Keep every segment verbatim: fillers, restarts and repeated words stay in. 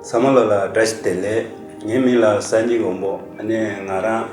ཚང་མ་ལ་ལ་བཀྲ་ཤིས་བདེ་ལེགས། ངའི་མིང་ལ་སངས་རྒྱས་མགོན་པོ། ཨ་ནི་ང་རང་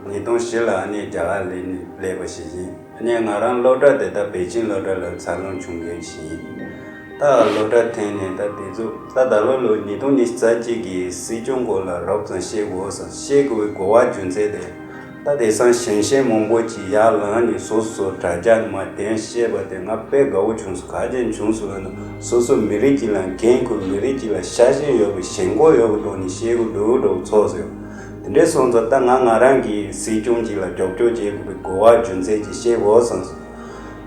ཉིས་སྟོང་བཞི་ལ་ཨ་ནི་རྒྱ་གར་ལ་ནི་སླེབས་པ་ཞིག་ཡིན། ཨ་ནི་ང་རང་སློབ་གྲྭ་དེ་ད་པེ་ཅིང་སློབ་གྲྭ་ལ་འཚར་ལོངས་བྱུང་མཁན་ཞིག་ཡིན། ད་སློབ་གྲྭ་ཐོན་ནས་ད་དེ་ཚོ་ད་ད་ལོ་ལོ་ཉིས་སྟོང་ཉི་ཤུ་རྩ་གཅིག་གི་སྲིད་སྐྱོང་སྐོར་ལ་རོབ་ཙམ་བཤད་དགོས་སམ། བཤད་དགོས་པའི་གོ་བ་རྒྱུ་མཚན་དེ། ད་དེང་སང་གཞོན་གཞོན་མང་པོ་ཅིག་ཡར་ལངས་ནས་སོ་སོ་དྲ་རྒྱ་ནས་མར་གདན་བཤད་པ་དེ་ང་དཔེ་དགའ་བོ་བྱུང་སོང་། ག་རེ་བྱུང་སོང་ལབ་ན། སོ་སོ་མི་རིགས་ཅིག་ལ་འགན་ཁུར། མི་རིགས་ཅིག་ལ་ཤ་ཞེན་ཡོད་པའི་ཞེན་ཁོག་ཡོད་པའི་ཐོག་ནས་བཤད་དགོས་འདུག་འགྲོ་ཚོར་སོང་། དེ་འདྲས་སོང་ཙང་ད་ང་ང་རང་གི་སྲིད་སྐྱོང་ཅིག་ལ་རྒྱབ་སྐྱོར་བྱེད་དགོས་པའི་གོ་བ་རྒྱུ་མཚན་ཅིག་བཤད་དགོས་བསམ་སོང་།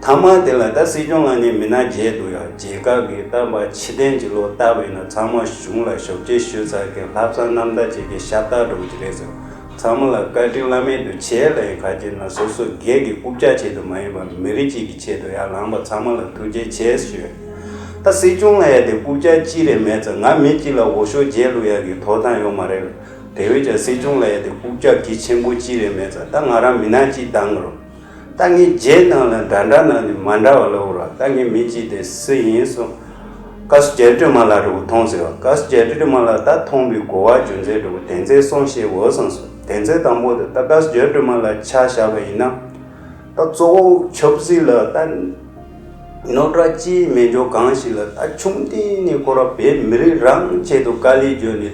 མཐའ་མ་དེ་ལ་ད་སྲིད་སྐྱོང་ལ་ནི་མི་སྣ་བརྗེ་འདུག་ཡ། རྒྱལ་ཁབ་ཀྱི་ད་མ་ཕྱི་དོན་གྱི་ལོ་བསྟར་བ་ཡིན་ན་ཚང་མ་གཞུང་ལ་ཞབས་ཕྱི་ཞུ་ཚར་མཁན། ལྷག་བསམ་རྣམ་དག་བྱེད་མཁན་ཤ་སྟག་འདྲ་བོ་ཅིག་རེད་ཟེར། ཚང་མ་ལ་བཀའ་དྲིན་བླ་མེད་དུ་ཆེ་ལ་ཡིན། ག་ཅི་ན་སོ་སོ་སྒེར་གྱི་རྐུབ་བཀྱག་ཆེད་དུ་མ་ཡིན་པར་མི་རིགས་གཅིག་གི་ཆེད་དུ་ཡར་ལངས་པ་ཚང་མ་ལ་ཐུགས་རྗེ་ཆེ་ཞུ། ད་སྲིད་སྐྱོང་ལ་ཡ་དེ་རྐུབ་བཀྱག་གཅིག་རེད་མེད་ཙང་ང་མི་གཅིག་ལ་འོས་ཤོག་བརྗེ་བླུག་ཡ་གི་ཐོབ་ཐང་ཡོད་མ་རེད། དེ་བས་ཀྱང་སྲིད་སྐྱོང་ལ་ཡ་དེ་རྐུབ་བཀྱག་གི་ཆེན་པོ་གཅིག་རེད་མེད་ཙང་ད་ང་རང་མི་སྣ་གཅིག་བཏང་གི་རོགས། ད་ངས་རྗེས་ནང་ལ་འདྲ་འདྲ་ནང་ནས་མ་འདྲ་བ་ལབ་ར། ད་ངས་མི་གཅིག་དེ་སུ་ཡིན་སོང་། བཀའ་ཟུར་རྒྱ་རི་སྒྲོལ་མ་ལགས་འདྲ་བོ་མཐོང་ཟེར་བ། བཀའ་ཟུར་རྒྱ་རི་སྒྲོལ་མ་ལགས་ད་མཐོང་བའི་གོ་བ་རྒྱུ་མཚན་འདྲ་བོ་དོན་ཚན་གསུམ་བཤད་དགོས་བསམ་སོང་། དོན་ཚན་དང་པོ་དེ་ད་བཀའ་ཟུར་རྒྱ་རི་སྒྲོལ་མ་ལགས་ཆ་བཞག་པ་ཡིན་ན། ད་གཙོ་བོ་ཆབ་སྲིད་ལ་ད་ནོར་འཁྲུལ་ཅི་མེད་འཇོག་གང་ཞིག་ལ་ད་ཆུང་དུས་ནས་ཁོ་རང་བོད་མི་རིགས་རང་ཆེད་དུ་དཀའ་ལས་བརྒྱབ་ནས།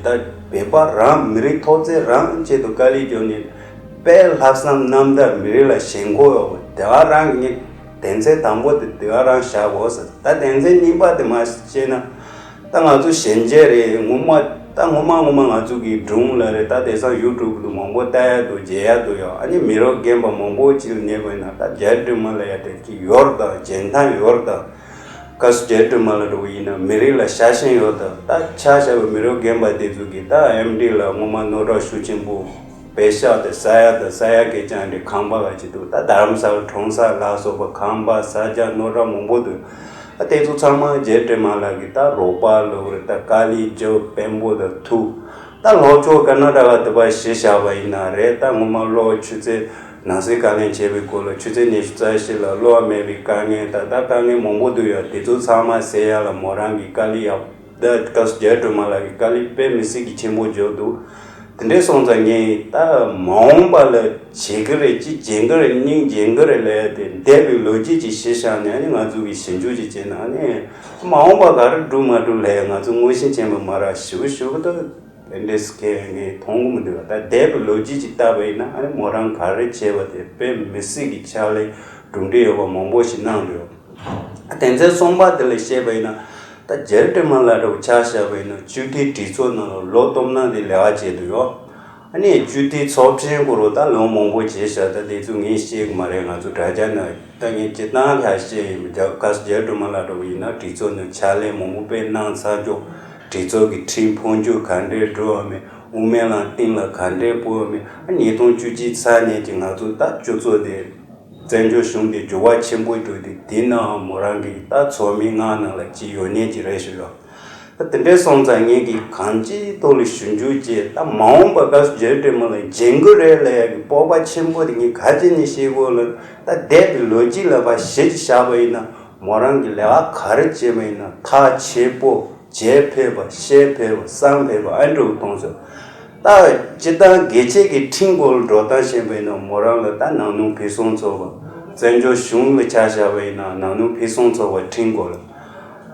ད་བོད་པ་རང་མི་རིགས་ཐོག་བརྩེགས་རང་ཆེད་དུ་དཀའ་ལས་བརྒྱབ་ནས། དཔེ་ལྷག་བསམ་རྣམ་དག་མི་རིགས་ལ་ཞེན་ཁོག་ཡོད་པ་དེ་ག་རང་གི་ངས་དོན་ཚན་དང་པོ་དེ་དེ་ག་རང་བཞག་དགོས་ཟེར། ད་དོན་ཚན་གཉིས་པ་དེ་མ་བཤད་ན། ད་ང་ཚོ་གཞོན་སྐྱེས་རེད། ངོ་མ་ད་ངོ་མ་ངོ་མ་ང་ཚོ་གི་སྒྲུང་ལ་རེད། ད་དེང་སང་ཡུ་ཊུབ་དུ་མང་པོ་ལྟ་ཡ་འདུག་མཇལ་ཡ་འདུག་ཡ། ཨ་ནི་མི་རབས་རྒན་པ་མང་པོ་ཅིག་ལ་ཉན་པ་ཡིན་ན་ད་རྒྱ་རི་སྒྲོལ་མ་ལགས་ཡ་དེ་གི་ཡོར་དང་རྒྱན་ཐང་ཡོར་དང་། བཀའ་ཟུར་རྒྱ་རི་སྒྲོལ་མ་ལགས་འདྲ་བོ་ཡིན་ན་མི་རིགས་ལ་ཤ་ཞེན་ཡོད་དང་། ད་ཆ་བཞག་པའི་མི་རབས་རྒན་པ་དེ་ཚོ་གིས་ད་ཨེམ་ཌི་ལ་སྔོན་མ་རྣོ་གྲགས་ཤུགས་ཆེན་པོ་པེ་ཤག་དང་ས་ཡ་དང་ས་ཡ་སྐད་ཅང་དེ་ཁང་པ་ག་ཅིག་འདུག་ད་རྡ་རམ་ས་ལ་གྲོང་གསེབ་ལ་སོགས་པ་ཁང་པ་ས་ཆ་རྣོ་གྲགས་མང་པོ་འདུག་ད་དེ་ཚོ་ཚང་མ་རྒྱ་རི་སྒྲོལ་མ་ལགས་ཀྱིས་ད་རོགས་པ་ལབ་རེད། ད་དཀའ་ལས་རྒྱབ་དཔོན་པོ་དང་ཐུག་ད་ལྷོ་ཕྱོགས་ཀར་ན་ཊ་ཀ་དེ་པར་གཞི་བཞག་པ་ཡིན་ན་རེད། ད་སྔོན་མ་གློ་བོ་ཆུ་ཚོད་ནང་སྲིད་བཀའ་བློན་བྱས་པའི་སྐོར་ལ་ཆུ་ཚོད་ཉི་ཤུ་རྩ་བཞི་ལ་གློ་བ་མེད་པའི་དཀའ་ངལ་ད་ད་དཀའ་ངལ་མང་པོ་འདུག་ཡ། དེ་ཚོ་ཚང་མ་སེལ་ཡ་ལ་མོ་རང་གིས་དཀའ་ལས་ཡག་ད་བཀའ་ཟུར་རྒྱ་རི་སྒྲོལ་མ་ལགས་ཀྱིས་དཀའ་ལས་དཔེ་མི་སྲིད་ཀྱི་ཆེན་པོ་རྒྱབ་འདུག་དེ་འདྲས་སོང་ཙང་ངས་ད་མ་འོངས་པ་ལ་བྱེད་ཀྱི་རེད། ཅི་བྱེད་ཀྱི་རེད། སྙིང་རྗེ་གི་རེད་ལབ་ཡ་དེ་འདས་པའི་ལོ་རྒྱུས་ཅིག་གཞི་བཞག་ནས་ཨ་ནི་ང་ཚོ་གིས་ཞིབ་འཇུག་ཅིག་བྱས་ན་ཨ་ནི་མ་འོངས་པ་ག་རེ་སྒྲུབ་མ་སྒྲུབ་ལབ་ཡ་ང་ཚོ་དངོས་གཞི་ཅན་པ་མ་རག་ཞུ་ཞུ་ད། དེ་འདྲས་སུ་ཁེལ་ངས་མཐོང་གི་མི་འདུག་ད་འདས་པའི་ལོ་རྒྱུས་ཅིག་བལྟས་པ་ཡིན་ན་ཨ་ནི་མོ་རང་ག་རེ་བྱས་པ་དེ་དཔེ་མི་སྲིད་ཀྱི་ཕྱག་ལས་གྲུབ་འབྲས་ཡོད་པ་མང་པོ་ཞིག་གནང་འདུག་དོན་ཚན་གསུམ་པ་དེ་ལ་བཤད་པ་ཡིན་ན། ད་རྒྱ་རི་སྒྲོལ་མ་ལགས་འདྲ་བོ་ཆ་བཞག་པ་ཡིན་ན་སྤྱི་འཐུས་གྲོས་ཚོགས་ནང་ལ་ལོ་སྟོང་ནང་དེ་ལས་ཀ་བྱས་འདུག་ཡོད། ཨ་ནི་སྤྱི་འཐུས་ཚོགས་ཆེན་སྐོར་ལ་ད་ལོ་མང་པོ་བྱས་ཤག་ད་དེ་ཚོ་ངས་ཤེས་ཀྱི་མ་རེད། ང་ཚོ་དྲ་རྒྱ་ནང་ད་ངས་སྤྱིར་བཏང་ལ་བཤད་ཡིན། རྒྱ་བཀའ་ཟུར་རྒྱ་རི་སྒྲོལ་མ་ལགས་འདྲ་བོ་ཡིན་ན་གྲོས་ཚོགས་ནང་ཕྱག་ལས་མང་པོ་དཔེ་གནང་ཚར་འཇོག་གྲོས་ཚོགས་ཀྱི་ཁྲིམས་འཕོ་འགྱུར་ག་འདྲས་འགྲོ་བ་མེད། དབུ་མའི་ལམ་སྟེང་ལ་ག་འདྲས་སྤོ་བ་མེད། ཨ་ཉིས་སྟོང་བཅུ་གཅིག་ཚར་ནས་ཀྱི་ང་ཚོ་ད་སྤྱི་ཚོགས་དེ་བཙན་བྱོལ་གཞུང་དེ་འགྱུར་བ་ཆེན་པོ་འགྲོ་དུས་དེ་ནའང་མོ་རང་གིས་ད་ཚོགས་མི་ལྔ་ནང་ལ་གཅིག་ཡོད་ནས་ཀྱི་རེད་ཞུ་ཡོད། ད་དེ་འདྲས་སོང་ཙང་ངས་ཀྱི་གང་ཅིའི་ཐོག་ལ་ཞིབ་འཇུག་བྱས་ད་མ་འོངས་པ་བཀའ་ཟུར་རྒྱ་རི་སྒྲོལ་མ་ལགས་འཇོན་གི་རེད་ལབ་ཡ་གི་སྤོབས་པ་ཆེན་པོ་དེ་ངས་ག་ཅི་ནས་བཤད་དགོས་ལ། ད་འདས་པའི་ལོ་རྒྱུས་ལ་ཕར་གཞི་ཅིག་བཞག་པ་ཡིན་ན་མོ་རང་གིས་ལས་ཀ་ག་རེ་བྱས་པ་ཡིན་ན་ཐག་ཆོད་པོ་བྱེད་ཕོད་པ་བཤད་ཕོད་པ་གསང་ཕོད་པ་ཨ་འདྲ་བོ་མཐོང་སོང་། ད་སྤྱིར་བཏང་སྒེར་གཅོད་ཀྱི་ཁྲིམས་སྐོར་ལ་འགྲོ་སྟངས་བཤད་པ་ཡིན་ན་མོ་རང་ལ་ད་ནང་ནུབ་ཕུན་སུམ་ཚོགས་པ། བཙན་བྱོལ་གཞུང་ལ་ཆ་བཞག་པ་ཡིན་ན་ནང་ནུབ་ཕུན་སུམ་ཚོགས་པ་ཁྲིམས་སྐོར་ལ།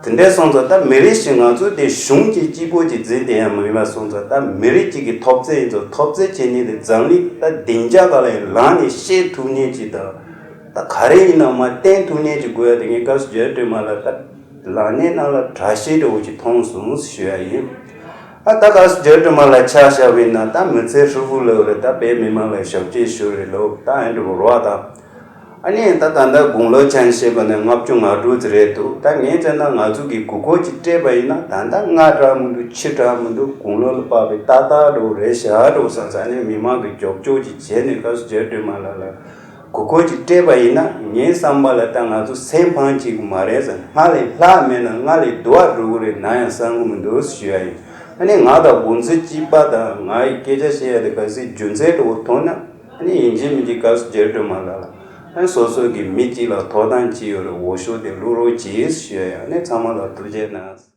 དེ་འདྲས་སོང་ཙང་ད་མི་རིགས་ཤིག་ང་ཚོ་དེ་གཞུང་གཅིག་གཅིག་པོ་གཅིག་འཛིན་བསྡད་ཡ་མ་ཡིན་པ་སོང་ཙང་ད་མི་རིགས་གཅིག་གི་ཐོབ་ཚད་ཡིན་ཙང་ཐོབ་ཚད་བྱེད་ནི་དེ་འཛམ་གླིང་ད་སྡིངས་ཆ་ག་ལ་ཡང་ལངས་ནས་བཤད་ཐུབ་ནི་གཅིག་དང་། ད་ག་རེ་ཡིན་ན་མ་བསྟན་ཐུབ་ནི་གཅིག་དགོས་ཡ་དེ་ངས་བཀའ་ཟུར་རྒྱ་རི་སྒྲོལ་མ་ལགས་ད་ལངས་གནས་ནང་ལ་གྲ་ཤིས་འདྲ་བོ་ཅིག་མཐོང་སོང་ཞུ་ཡ་ཡིན། ཨ་ད་བཀའ་ཟུར་རྒྱ་རི་སྒྲོལ་མ་ལགས་ཆ་བཞག་པ་ཡིན་ན་ད་མི་ཚེ་ཧྲིལ་པོ་ལོས་རེད། ད་བོད་མི་མང་ལ་ཞབས་ཕྱི་ཞུ་རེད་ལོ། ད་ཨེ་འདྲ་བོ་རོགས་དང་། ཨ་ནི་ད་ད་ལྟ་དགུང་ལོ་ཆ་ནས་བཤད་པ་ན་ལྔ་བཅུ་ང་དྲུག་ཙམ་རེད་འདུག་ད་ངས་བྱས་ན་ང་ཚོ་གི་གོ་སྐབས་ཅིག་སྤྲད་པ་ཡིན་ན་ད་ལྟ་སྔ་དྲགས་མི་འདུག་ཕྱི་དྲགས་མི་འདུག་དགུང་ལོ་ལ་དཔག་པའི་ཏག་ཏག་འདྲ་བོ་རེད་ཤག་འདྲ་བོ་བསམ་ས། ཨ་ནི་མི་མང་གི་རྒྱབ་སྐྱོར་ཅིག་བྱས་ནས་བཀའ་ཟུར་རྒྱ་རི་སྒྲོལ་མ་ལགས་ལ་གོ་སྐབས་ཅིག་སྤྲད་པ་ཡིན་ན་ངའི་བསམ་པ་ལ་ད་ང་ཚོ་སེམས་ཕམ་བྱེད་ཀྱི་མ་རེད་ཟེར། སྔར་ལས་ལྷག་མེད་ན་སྔར་ལས་སྡུག་པ་འགྲོ་གི་རེད་ན་ཡང་བསམ་གྱི་མི་འདུག་ཞུ་ཡ་ཡིན། ཨ་ནི་ང་དང་དགོངས་ཚུལ་གཅིག་པ་དང་ང་ཡི་སྐད་ཆ་བཤད་ཡ་དེ་གལ་སྲིད་རྒྱུ་མཚན་འདྲ་བོ་མཐོང་ན། ཨ་ནི་ཡིན་གཅིག་མིན་གཅིག་བཀའ་ཟུར་རྒྱ་རི་སྒྲོལ་མ་ལགས་ལ་ཨ་ནི་སོ་སོ་གི་མི་གཅིག་ལ་ཐོབ་ཐང་གཅིག་ཡོད་རེད། འོས་ཤོག་དེ་བླུག་རོགས་གྱིས་ཞུ་ཡ་ཡིན། ཨ་ནི་ཚང་མ་ལ་ཐུགས་རྗེ་གནང་།